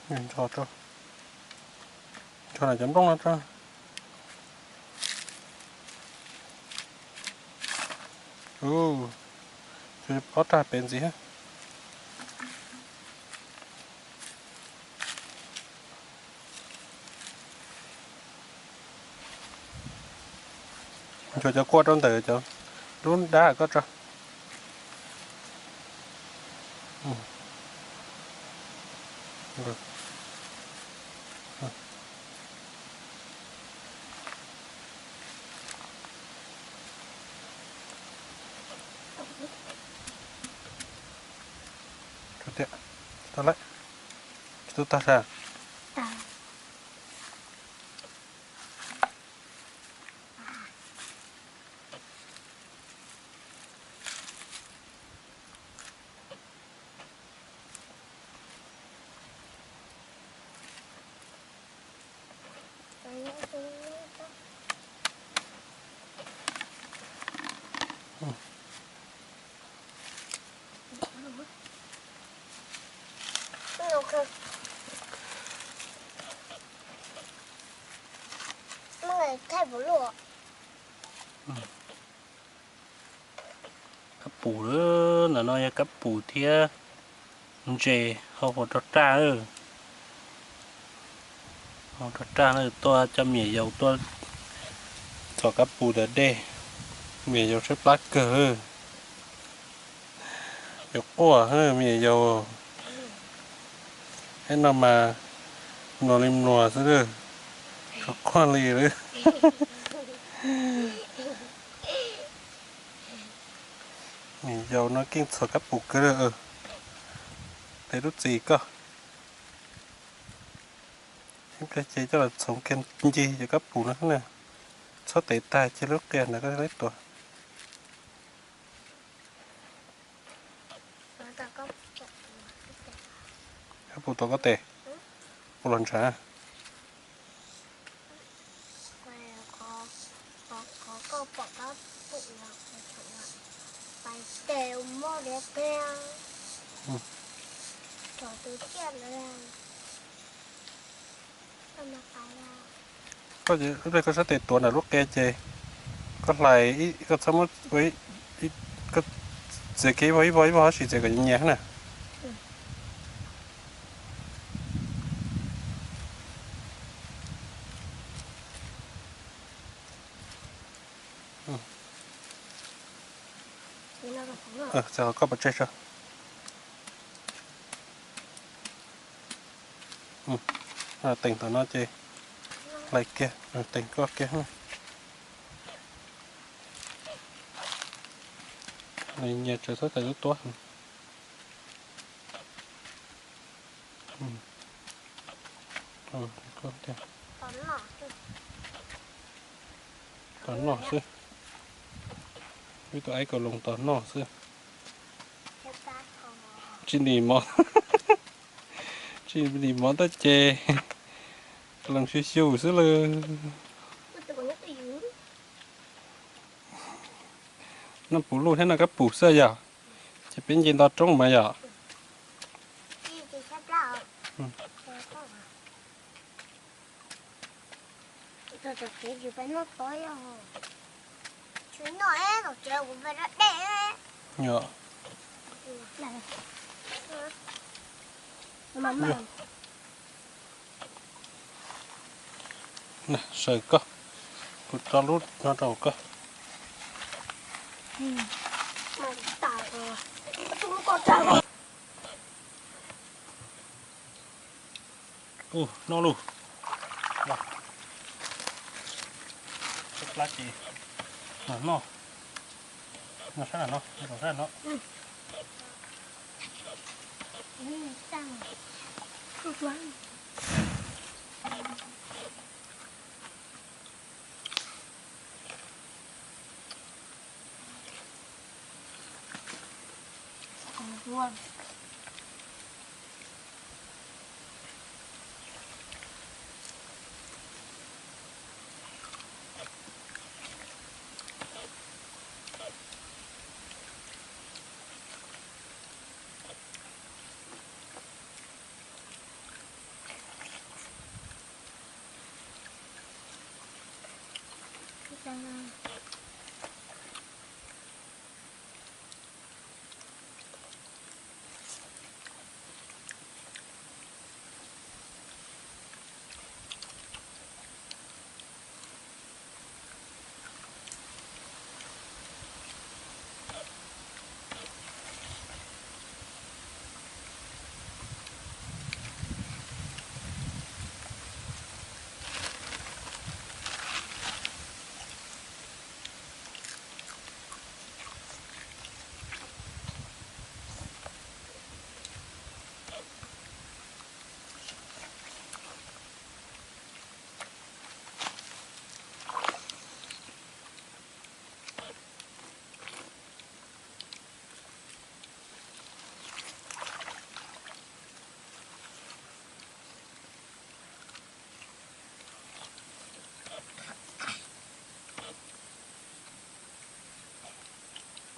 Ncho, ncho cov nplooj no tso. Ob rag pem ntxiv. Nchuav cov kua rau ntawm cov lub dab koj tso. Tau lawm. Tsis tau tag sas. Kab pum, ntawm no yog kab pum thiab ntses, hau hauv rog raj, hau rog raj na, tuaj coj me nyuam yaus tuaj txhom kab pum ntawm dej, me nyuam yaus tshaib plab kawg. Yuav quaj me nyuam yaus, ib no mas mluas li mluas xwb, tsis quaj li lawm. Me nyuam yaus no keej txhom kab pum kawg. Tes lub txim koj. Ib pliag ces coj los txhoov kiag ncig cov kab pum no na. Txhob tes tag, cia lub qia ntawd koj thiaj tuav. Kab pum tuav koj tes, pum los ntshav. Koj, ib pliag koj sab tes tuav ntawm lub qia ces koj hlais, koj txhob muab, koj txiav kiag ib vog ib vog ib vog, tab sis txiav kom nyias na. Txav koj pov tseg tso. Teem tom no ces hlais kiag, teem koj kiag. Nyias tsawv txhob txais lub tuab. Tos noj xwb. Ib tug aib kaus loos tos noj xwb. Tsis ntim mov, tsis ntim mov tab ces loos xyu xyu xwb lawm. Noj puv luj thiab noj kab pum xwb yom. Ces peb nce nto roob mas yom. Sawv koj, kuv tso lub no rau koj. Ub, noj lug. Plab ces noj, noj sab no, noj sab no.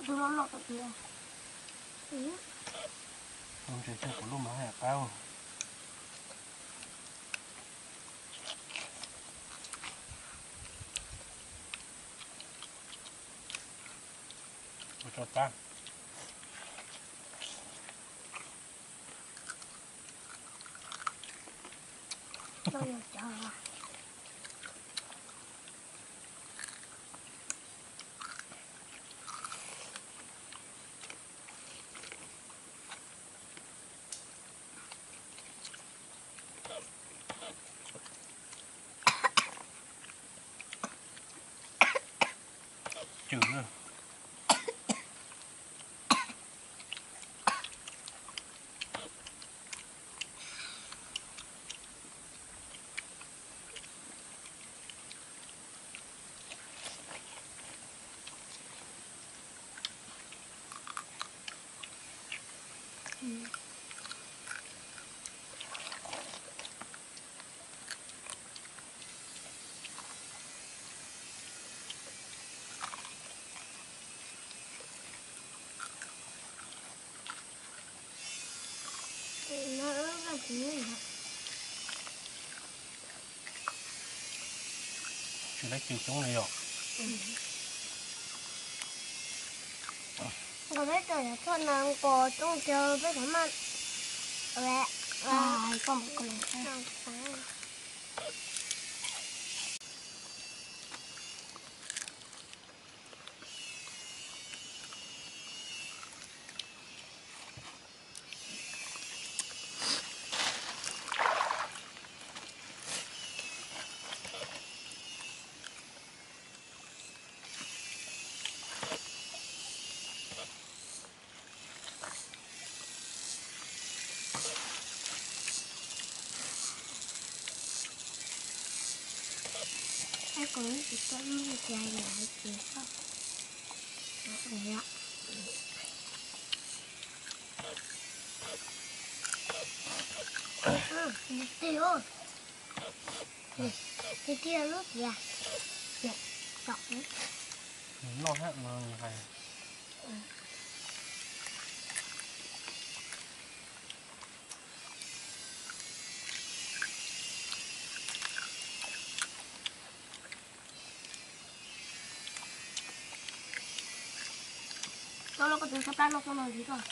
Tus loj loj tiag. Ntses tseg kuv lub mas haj qab. Ua tso tag. Tsw. Tsis laib tsw coob li yom. Nkawd peb tau yav txhoj no nqos coob tiag peb tau maj. Ai, kuv tsis tau lub tias yog hais tias txhob. Tiag, tiag lub tias. Noj hab no hais. Tau los koj tus sab plab no tau los ntxiv koj.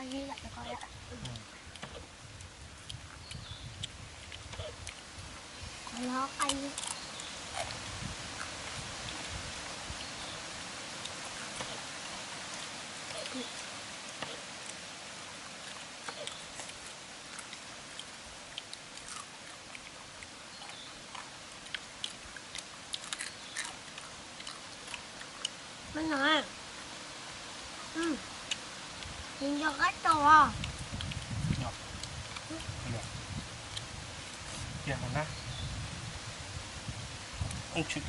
Maj no, nws yog qab tau os. Cia no na. Ub tsis